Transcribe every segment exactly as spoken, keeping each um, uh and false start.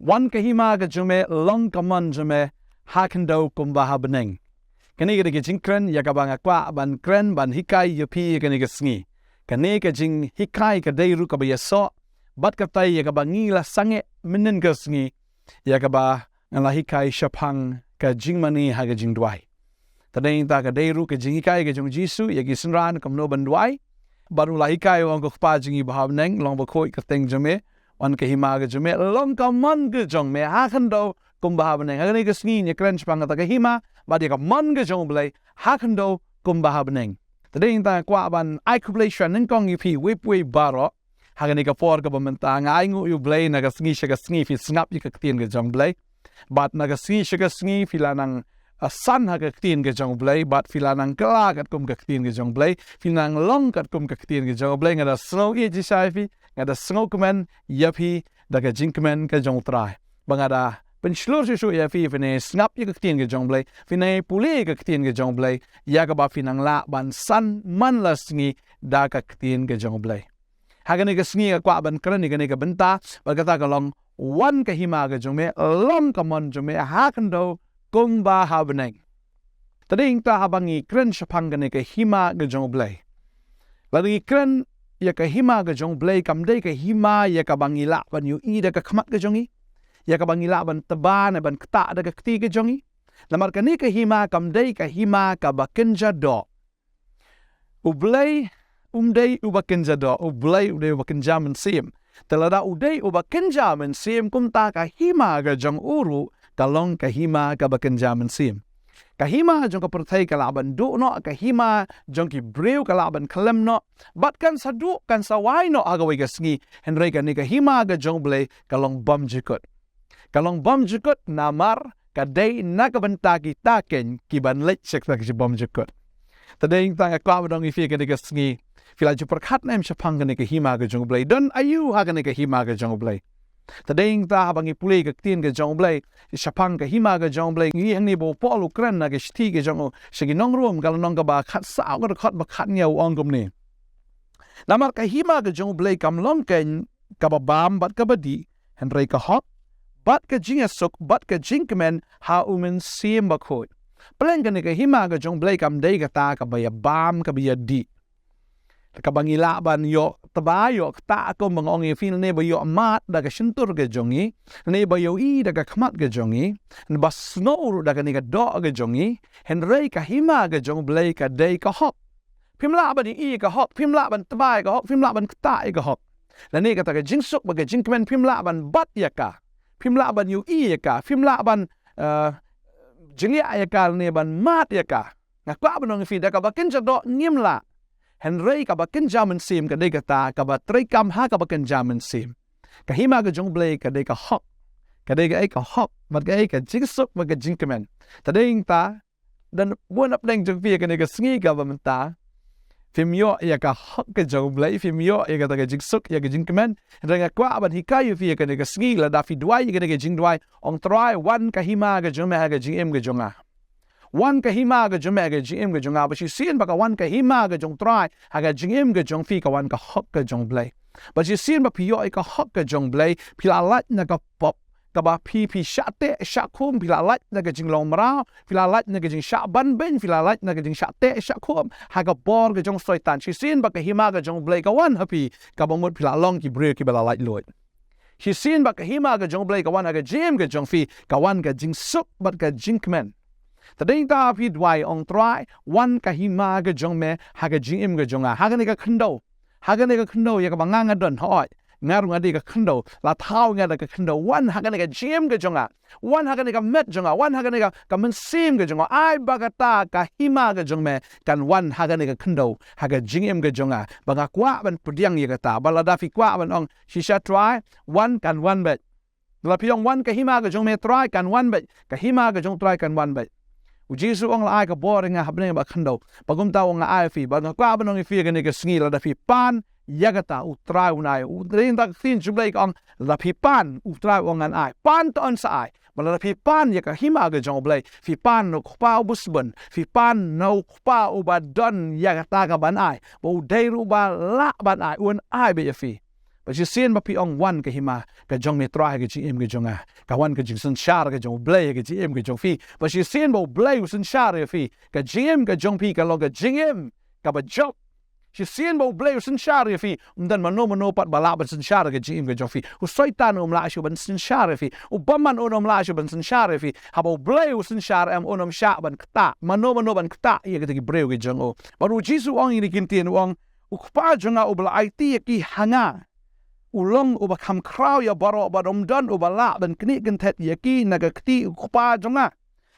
Wan ka hima ka jong me, long ka mon jong me ha khyndew kumba ha bneng. Kane ka dei ka jingkren ïa kaba nga kwah ban kren ban hikai ïa phi ïa kane ka sngi. Kane ka jinghikai ka dei ruh kaba ïasoh bad katai ïa kaba ngi la sangeh mynnin ka sngi, ïa kaba nga la hikai shaphang ka jingmane ha ka jingduwai. Te dei ta ka dei ruh ka jinghikai ka jong Jisu ïa ki synran kumno ban duwai. Bad u la hikai u ong, ko Kpa jong ngi ba ha bneng, long bakhuid ka kyrteng jong me, wan ka hima ka jong me, long ka mon ka jong me ha khyndew kumba ha bneng. Ha kane ka sngi ngin ïakren shaphang kata ka hima bad ïa ka mon ka jong U Blei ha khyndew kumba ha bneng. Te dei ta kwah ban ai khublei shwa nyngkong ïa phi wei pa wei baroh. Ha kane ka por kaba mynta nga ai nguh ïa U Blei, na ka sngi sha ka sngi phi sngap ïa ka ktien ka jong U Blei. Bad na ka sngi sha ka sngi phi la nang, ah, san ha ka ktien ka jong U Blei, bad phi la nang kylla katkum ka ktien ka jong U Blei, phi nang long katkum ka ktien ka jong U Blei. Nga da sngew ïeit shisha ïa phi, nga da sngewkmen ïa phi da ka jingkmen ka jong U Trai. Ba nga da pynshlur shuh shuh ïa phi, phin ïa sngap ïa ka ktien ka jong U Blei, phin ïa pule ïa ka ktien ka jong U Blei, ïa kaba phin nang lah ban san man la sngi da ka ktien ka jong U Blei. Ha kane ka sngi nga kwah ban kren ïa kane ka bynta, bad kata ka long, wan ka hima ka jong me, long ka mon jong me ha khyndew kumba ha bneng. Te dei ta haba ngi kren shaphang kane ka hima ka jong U Blei. Lada ngi kren ïa ka hima ka jong U Blei, kam dei ka hima ïa kaba ngi lah ban ïohi da ka khmat ka jong ngi, ïa kaba ngi lah ban tba ne ban ktah da ka kti ka jong ngi. Namar kane ka hima kam dei ka hima kaba kynja doh. U Blei um dei uba kynja doh, U Blei u dei uba kynja mynsiem. Te lada u dei uba kynja mynsiem, kumta ka hima ka jong u ruh ka long ka hima kaba kynja mynsiem. Ka hima jong ka pyrthei ka lah ban duh noh, ka hima jong ki briew ka lah ban khlem noh, bad kan sa duh, kan sa wai noh ha kawei ka sngi, hynrei kane ka hima ka jong U Blei ka long bymjukut. Ka long bymjukut namar ka dei na ka bynta kita ken ki ban leit sha kata ka bymjukut. Te dei ta nga kwah ban ong ïa phi kane ka sngi, phi la ju pyrkhat ne em shaphang kane ka hima ka jong U Blei? Don aïu ha kane ka hima ka jong U Blei? Te dei ta haba ngi pule ka ktien ka jong U Blei shaphang ka hima ka jong U Blei, ngi ïohi hangne ba u Paul u kren na ka shithi ka jong u sha ki nong Rom, ka lynnong kaba khatsaw, ka dkhot ba khathynñiew, u ong kumne: Namar ka hima ka jong U Blei kam long ken kaba bam bad kaba dih, hynrei ka hok, bad ka jingïasuk, bad ka jingkmen ha U Mynsiem Bakhuid. Pleng kane ka hima ka jong U Blei kam dei kata kaba ïa bam, kaba ïa dih, kaba ngi lah ban ïoh tba, ïoh ktah, kumba nga ong ïa phi, ne ba ïoh mad da ka shyntur ka jong ngi, ne ba ïohi da ka khmat ka jong ngi, ba sngew ruh da kane ka doh ka jong ngi, hynrei ka hima ka jong U Blei ka dei ka hok. Phim lah ban ïohi ïa ka hok, phim lah ban tba ïa ka hok, phim lah ban ktah ïa ka hok. Lane kata ka jingsuk bad ka jingkmen phim lah ban bat ïa ka, phim lah ban ïohi ïa ka, phim lah ban, eh, jngiah ïa ka, lane ban mad ïa ka. Nga kwah ban ong ïa phi, da kaba kynja doh ngim lah. Hynrei kaba kynja mynsiem ka dei kata kaba treikam ha kaba kynja mynsiem. Ka hima ka jong U Blei ka dei ka hok. Ka dei kaei? Ka hok, bad kaei? Ka jingsuk bad ka jingkmen. Te dei ta don bun hapdeng jong phi ïa kane ka sngi kaba mynta phim ïoh ïa ka hok ka jong U Blei, phim ïoh ïa kata ka jingsuk, ïa ka jingkmen. Hynrei nga kwah ban hikai ïa phi ïa kane ka sngi, lada phi duwai ïa kane ka jingduwai, ong, Trai, wan ka hima ka jong me ha ka jingim ka jong nga. Wan ka hima ka jong me ha ka jingim ka jong nga. Ba shisien ba ka wan ka hima ka jong U Trai ha ka jingim ka jong phi, ka wan ka hok ka jong U Blei. Ba shisien ba phi ïoh ïa ka hok ka jong U Blei, phi la lait na ka pop kaba phi, phi shah teh shah khum, phi la lait na ka jinglong mraw, phi la lait na ka jingshah ban beiñ, phi la lait na ka jingshah teh shah khum ha ka bor ka jong Soitan. Shisien ba ka hima ka jong U Blei ka wan ha phi, kaba mut phi la long ki briew kiba la laitluid. Shisien ba ka hima ka jong U Blei ka wan ha ka jingim ka jong phi, ka wan ka jingsuk bad ka jingkmen. Te dei ta phi duwai, ong, Trai, wan ka hima ka jong me ha ka jingim ka jong nga. Ha kane ka khyndew, ha kane ka khyndew ïa kaba nga nga don, hooid, nga ruh nga dei ka khyndew, la thaw nga da ka khyndew. Wan ha kane ka jingim ka jong nga, wan ha kane ka met jong nga, wan ha kane ka, ka mynsiem ka jong nga. Ai ba kata ka hima ka jong me kan wan ha kane ka khyndew, ha ka jingim ka jong nga, ba nga kwah ban pdiang ïa kata. Ba lada phi kwah ban ong, shisha Trai, wan, kan wan beit. Lada phi ong, wan ka hima ka jong me Trai, kan wan beit. Ka hima ka jong U Trai kan wan beit. U Jisu u ong, la ai ka bor ïa nga ha bneng bad khyndew. Ba kumta u ong, nga ai ïa phi, ba nga kwah ban ong ïa phi ïa kane ka sngi, lada phi pan ïa kata, U Trai un ai. U Trai, kata ka ktien jong U Blei ka ong, lada phi pan, U Trai u ong, ngan ai. Pan, to yn sa ai. Ba lada phi pan ïa ka hima ka jong U Blei, phi pan na U Kpa uba sbun, phi pan na U Kpa uba don ïa kata kaban ai, ba u dei ruh uba lah ban ai, un ai beit ïa phi. Ba shisien ba phi ong wan ka hima ka jong me Trai ha ka jingim ka jong nga, ka wan ka jingsynshar ka jong U Blei ha ka jingim ka jong phi. Ba shisien ba U Blei u synshar ïa phi, ka jingim ka jong phi ka long ka jingim kaba jop. Shisien ba U Blei u synshar ïa phi, ym don mano mano pat ba lah ban synshar ka jingim ka jong phi. U Soitan um lah shuh ban synshar ïa phi. U bymman un ym lah shuh ban synshar ïa phi. Haba U Blei u synshar em un ym shah ban ktah mano mano ban ktah ïa kita ki briew ki jong u. Bad U Jisu u ong ïa kine ki ktien, u ong, U Kpa jong nga uba la aiti ïa ki ha nga, u long uba kham khraw ïa baroh bad ym don uba lah ban knieh kynthet ïa ki na ka kti U Kpa jong nga.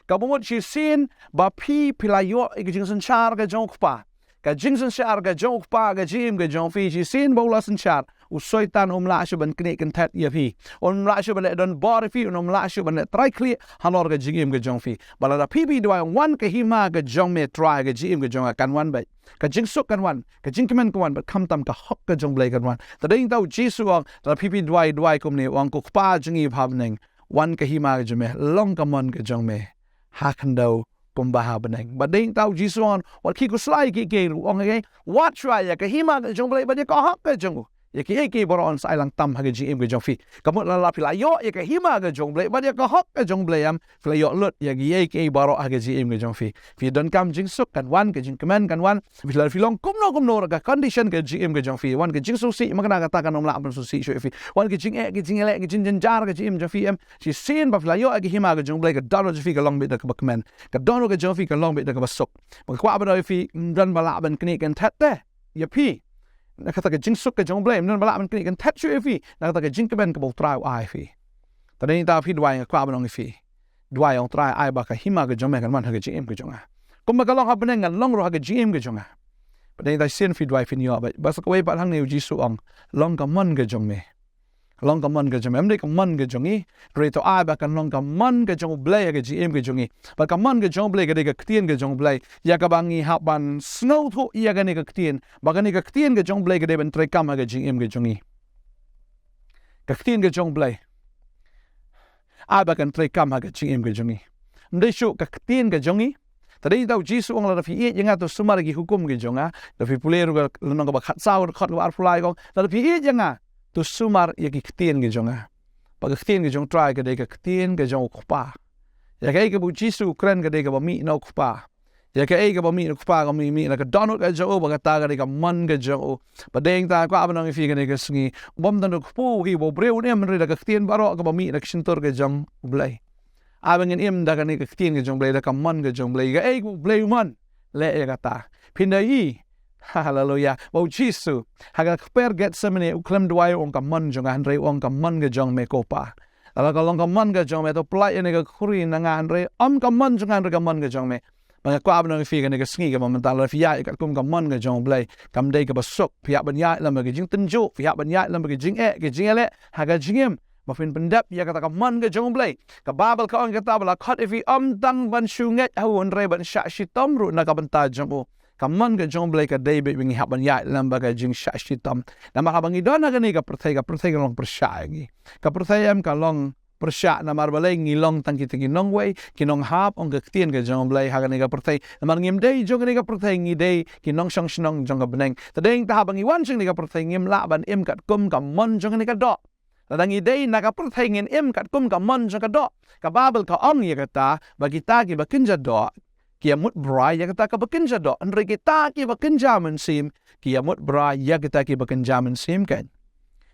Kaba mut shisien ba phi phi la ïoh ïa ka jingsynshar ka jong U Kpa, ka jingsynshar ka jong U Kpa ka jingim ka jong phi, shisien ba u la synshar, u Soitan um lah shuh ban knieh kynthet ïa phi. Um lah shuh ban leh donbor ïa phi, um lah shuh ban leh trai khlieh halor ka jingim ka jong phi. Ba lada phi phi duwai, wan ka hima ka jong me Trai ha ka jingim ka jong nga, kan wan beit. Ka jingsuk kan wan, ka jingkmen kan wan, bad khamtam ka hok ka jong U Blei kan wan. Te dei nangta U Jisu u ong, lada phi phi duwai, duwai kumne, u ong, Ko Kpa jong ngi ba ha bneng, wan ka hima ka jong me, long ka mon ka jong me ha khyndew kumba ha bneng. Bad dei nangta U Jisu u ong, wat khie khuslai ïa kiei kiei ruh, u ong, ïa, wat shuwa ïa ka hima ka jong U Blei bad ïa ka hok ka jong u, ïa kiei kiei baroh yn sa ai lang tam ha ka jingim ka jong phi. Ka mut lada phi la ïoh ïa ka hima ka jong U Blei bad ïa ka hok ka jong U Blei, em, phi la ïoh lut ïa kiei kiei baroh ha ka jingim ka jong phi. Phi donkam jingsuk kan wan, ka jingkmen kan wan. Phi la, phi long kumno kumno ruh, ka condition ka jingim ka jong phi, wan ka jingsngewsih, mynta kata kan ym lah ban sngewsih shuh ïa phi. Wan ka jingeh, ka jingeh, ka jingjynjar ka jingim jong phi, em, shisien ba phi la ïoh ïa ka hima ka jong U Blei, ka dohnud jong phi ka long beit da kaba kmen, ka dohnud ka jong phi ka long beit da kaba suk. Ba nga kwah ban ong ïa phi, ym don ba lah ban knieh kynthet te ïa phi na kata ka jingsuk ka jong U Blei, ym don ba lah ban knieh kynthet shuh ïa phi na kata ka jingkmen kaba U Trai u ai ïa phi. Te dei nangta phi duwai, nga kwah ban ong ïa phi, duwai, ong, Trai, ai ba ka hima ka jong me kan wan ha ka jingim ka jong nga, kumba ka long ha bneng kan long ruh ha ka jingim ka jong nga. Bad dei nangta shisien phi duwai phin ïoh beit. Bad sa kawei pat hangne U Jisu u ong, long ka mon ka jong me. Long ka mon ka jong me, ym dei ka mon ka jong ngi. Hynrei to ai ba kan long ka mon ka jong U Blei ha ka jingim ka jong ngi. Bad ka mon ka jong U Blei ka dei ka ktien ka jong U Blei, ïa kaba ngi hap ban sngewthuh ïa kane ka ktien, ba kane ka ktien ka jong U Blei ka dei ban treikam ha ka jingim ka jong ngi. Ka ktien ka jong U Blei, ai ba kan treikam ha ka jingim ka jong ngi. Ym dei shuh ka ktien ka jong ngi. Te dei nangta U Jisu u ong, lada phi ïeit ïa nga to sumar ïa ki hukum ki jong nga. Lada phi pule ruh ka lynnong kaba khatsaw, dkhot kaba arphew lai, ka ong, lada phi ïeit ïa nga to sumar ïa ki ktien ki jong nga. Bad ka ktien ka jong U Trai ka dei ka ktien ka jong U Kpa. Ïa kaei kaba U Jisu u kren ka dei kaba mih na U Kpa. Ïa kaei kaba mih na U Kpa, ka mih, mih na ka dohnud ka jong u, bad kata ka dei ka mon ka jong u. Bad dei nangta nga kwah ban ong ïa phi kane ka sngi, u bym don u kpu hi ba u briew un im, hynrei da ka ktien baroh kaba mih na ka shyntur ka jong U Blei. Ai ba ngin im da kane ka ktien ka jong U Blei, da ka mon ka jong U Blei. Kaei kaba U Blei u mon, leh ïa kata. Phin da ïohi, haleluya, ba U Jisu ha ka kper Gethsemane u khlem duwai u ong, ka mon jong nga, hynrei u ong, ka mon ka jong me ko Pa. Lada ka long ka mon ka jong me to pynlait ïa kane ka khuri na nga, hynrei ym ka mon jong nga, hynrei ka mon ka jong me. Bad nga kwah ban ong ïa phi kane ka sngi kaba mynta, lada phi ïaid katkum ka mon ka jong U Blei, kam dei kaba suk. Phi hap ban ïaid lem bad ka jingtynjuh, phi hap ban ïaid lem bad ka jingeh, ka jingïaleh ha ka jingim, ba phin pyndep ïa kata ka mon ka jong U Blei. Ka Baibl ka ong ïa kata ba la khot ïa phi ym tang ban shu ngeit ha u, hynrei ban shah shitom ruh na ka bynta jong u. Ka mon ka jong U Blei ka dei beit ba ngi hap ban ïaid lem bad ka jingshah shitom. Namar haba ngi don ha kane ka pyrthei, ka pyrthei ka long pyrshah ïa ngi. Ka pyrthei em ka long pyrshah namar balei? Ngi long tang kita ki nongwei, ki nonghap, ong ka ktien ka jong U Blei, ha kane ka pyrthei. Namar ngim dei jong kane ka pyrthei, ngi dei ki nongshong shnong jong ka bneng. Te dei nangta haba ngi wan sha kane ka pyrthei ngim lah ban im katkum ka mon jong kane ka doh. Lada ngi dei na ka pyrthei ngin im katkum ka mon jong ka doh. Ka Baibl ka ong ïa kata ba kita kiba kynja doh ki ïamut brai ïa kata kaba kynja doh, hynrei kita kiba kynja mynsiem ki ïamut brai ïa kita kiba kynja mynsiem keiñ.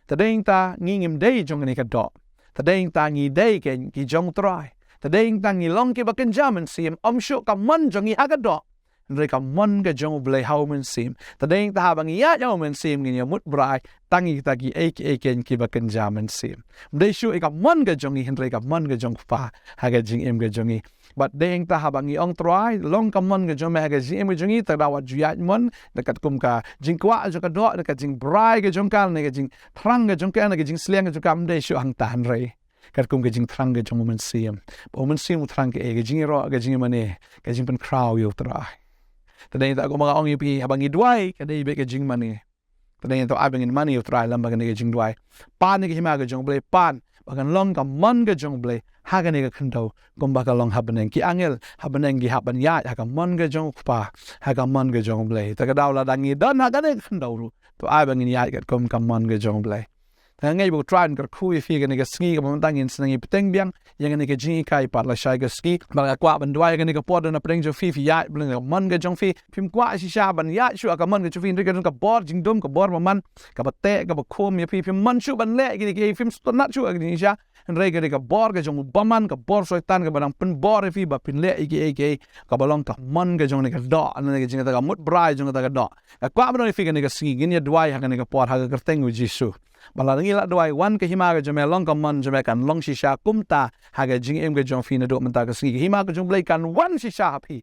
Te dei nangta ngi ngim dei jong kane ka doh. Te dei nangta ngi dei keiñ ki jong U Trai. Te dei nangta ngi long kiba kynja mynsiem, ym shuh ka mon jong ngi ha ka doh, hynrei ka mon ka jong U Blei ha u Mynsiem. Te dei nangta haba ngi ïaid ha u Mynsiem ngin ïamut brai tang ïa kita kiei kiei keiñ kiba kynja mynsiem. Ym dei shuh ïa ka mon ka jong ngi, hynrei ka mon ka jong U Kpa ha ka jingim ka jong ngi. Bad dei nangta haba ngi ong, Trai, long ka mon ka jong me ha ka jingim ka jong ngi, te da wat ju ïaid mon da katkum ka jingkwah jong ka doh, da ka jingbrai ka jong ka, ne ka jingthrang ka jong ka, ne ka jingsliang ka jong ka, ym dei shuh hangta, hynrei katkum ka jingthrang ka jong u Mynsiem. Ba u Mynsiem u thrang kaei? Ka jingïaroh, ka jingïamane, ka jingpynkhraw ïa U Trai. Te dei nangta kumba nga ong ïa phi, haba ngi duwai ka dei beit ka jingmane. Te dei nangta ai ba ngin mane ïa U Trai lem bad kane ka jingduwai. Pan ïa ka hima ka jong U Blei, pan ba kan long ka mon ka jong U Blei ha kane ka khyndew kumba ka long ha bneng. Ki angel ha bneng ki hap ban ïaid ha ka mon ka jong U Kpa, ha ka mon ka jong U Blei. Te ka daw lada ngi don ha kane ka khyndew ruh, to ai ba ngin ïaid katkum ka mon ka jong U Blei. Nga ngeit ba U Trai un kyrkhu ïa phi kane ka sngi kaba mynta ngin sa nang ïa bteng biang ïa kane ka jinghikai pat lashai ka sngi. Bad nga kwah ban duwai ïa kane ka por da na pdeng jong phi, phi ïaid bad ka mon ka jong phi. Phim kwah shisha ban ïaid shuh ha ka mon ka jong phi, hynrei ka don ka bor jingdum, ka bor bymman kaba teh, kaba khum ïa phi. Phim mon shuh ban leh kine kiei, phim sngewtynnat shuh ha ka jingshisha. Hynrei ka dei ka bor ka jong u bymman, ka bor Soitan kaba dang pynbor ïa phi ba phin leh ïa kiei kiei kaba long ka mon ka jong kane ka doh, ne ka jingkata ka mut brai jong kata ka doh. Nga kwah ban ong ïa phi kane ka sngi, ngin ïa duwai ha kane ka por ha ka kyrteng U Jisu. Ba lada ngi la duwai, wan ka hima ka jong me, long ka mon jong me, kan long shisha kumta ha ka jingim ka jong phi naduh mynta ka sngi. Ka hima ka jong U Blei kan wan shisha ha phi.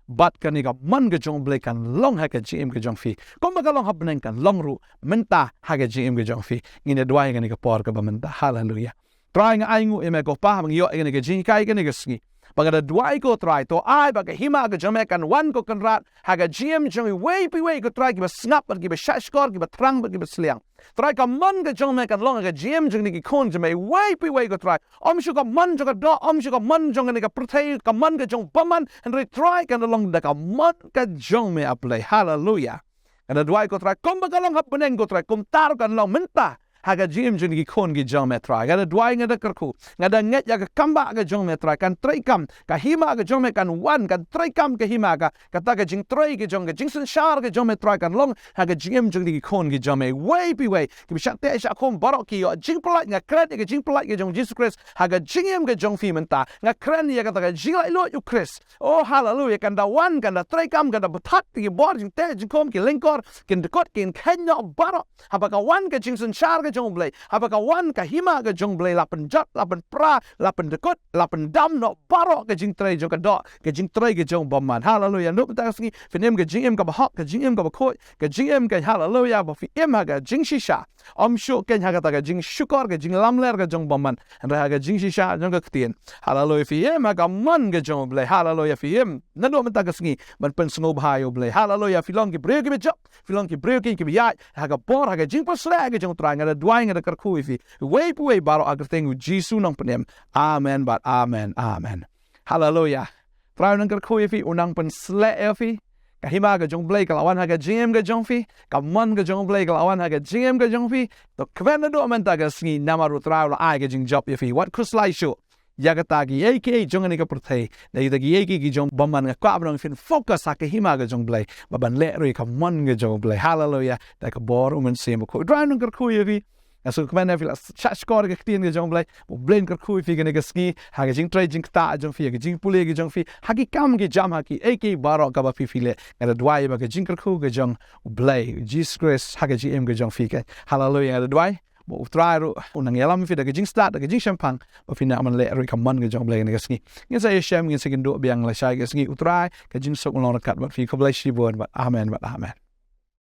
Bad kane ka mon ka jong U Blei kan long ha ka jingim ka jong phi. Kumba ka long ha bneng kan long ruh mynta ha ka jingim ka jong phi. Ngin ïa duwai kane ka por kaba mynta. Haleluia. Trai, nga ainguh ïa me ko Pa, ba ngi ïoh ïa kane ka jinghikai kane ka sngi. Ba nga da duwai ko Trai, to ai ba ka hima ka jong me kan wan ko Kynrad ha ka jingim jong iwei pa iwei ko Trai, kiba sngap bad kiba shahshkor, kiba thrang bad kiba sliang. Trai, ka mon ka jong me kan long ha ka jingim jong kine ki khun jong me iwei pa iwei ko Trai. Ym shuh ka mon jong ka doh, ym shuh ka mon jong kane ka pyrthei, ka mon ka jong bymman, hynrei Trai kan long da ka mon ka jong me, A Blei. Haleluia. Nga da duwai ko Trai, kumba ka long ha bneng ko Trai, kumta ruh kan long mynta ha ka jingim jong kine ki khun ki jong me Trai. Nga da duwai, nga da kyrkhu, nga da ngeit ïa ka kam ba ka jong me Trai kan treikam, ka hima ka jong me kan wan, kan treikam ka hima ka, kata ka jingtrei ka jong, ka jingsynshar ka jong me Trai kan long ha ka jingim jong kine ki khun ki jong me iwei pa iwei, kiba shah teh shah khum baroh ki ïoh jingpyllait. Nga kren ïa ka jingpyllait ka jong U Jisu Khrist ha ka jingim ka jong phi mynta. Nga kren ïa kata ka jinglaitluid U Khrist. Oh, haleluia. Kan da wan, kan da treikam, kan da bthat ïa ki bor jingteh jingkhum, ki lyngkor, kin dkut, kin kheiñ noh baroh. Haba ka wan ka jingsynshar ka jong U Blei, haba ka wan ka hima ka jong U Blei, la pynjot, la pynpra, la pyndkut, la pyndam noh baroh ka jingtrei jong ka doh, ka jingtrei ka jong bymman. Haleluia. Naduh mynta ka sngi phin im ka jingim kaba hok, ka jingim kaba khuid, ka jingim ka, haleluia, ba phi im ha ka jingshisha. Ym shuh keiñ ha kata ka jingshukor, ka jinglamler ka jong bymman, hynrei ha ka jingshisha jong ka ktien. Haleluia, phi im ha ka mon ka jong U Blei. Haleluia, phi im naduh mynta ka sngi ban pynsngewbha ïa U Blei. Haleluia, phi long ki briew kiba jop, phi long ki briew ki, kiba ïaid ha ka bor, ha ka jingpynshlur ka jong U Trai. Nga da duwai, nga da kyrkhu ïa phi, iwei pa iwei baroh ha ka kyrteng U Jisu Nongpynim. Amen bad amen, amen. Haleluia. Trai un nang kyrkhu ïa phi, un nang pynshlur ïa phi. Ka hima ka jong U Blei ka la wan ha ka jingim ka jong phi, ka mon ka jong U Blei ka la wan ha ka jingim ka jong phi. To kmen naduh mynta ka sngi, namar U Trai u la ai ka jingjop ïa phi. Wat khuslai shuh ïa kata kiei kiei jong kane ka pyrthei, na kita kiei kiei ki jong bymman. Nga kwah ba nang phin focus ha ka hima ka jong U Blei, ba ban leh ruh ïa ka mon ka jong U Blei. Haleluia. Da ka bor U Mynsiem Bakhuid. U Trai un nang kyrkhu ïa phi. Nga sngewkmen ïa phi la shahshkor ïa ka ktien ka jong U Blei. U Blei un kyrkhu ïa phi kane ka sngi ha ka jingtrei jingktah jong phi, ha ka jingpule ka jong phi, ha ki kam ki jam, ha kiei kiei baroh kaba phi phi leh. Nga da duwai ba ka jingkyrkhu ka jong U Blei, U Jisu Khrist, ha ka jingim ka jong phi ka. Haleluia. Nga da duwai ba U Trai ruh un nang ïalam ïa phi da ka jingstad, da ka jingshemphang, ba phin nang ban leh ruh ïa ka mon ka jong U Blei kane ka sngi. Ngin sa ïashem, ngin sa ïakynduh biang lashai ka sngi. U Trai, ka jingsuk un long ryngkat bad phi. Khublei shibun bad amen bad amen.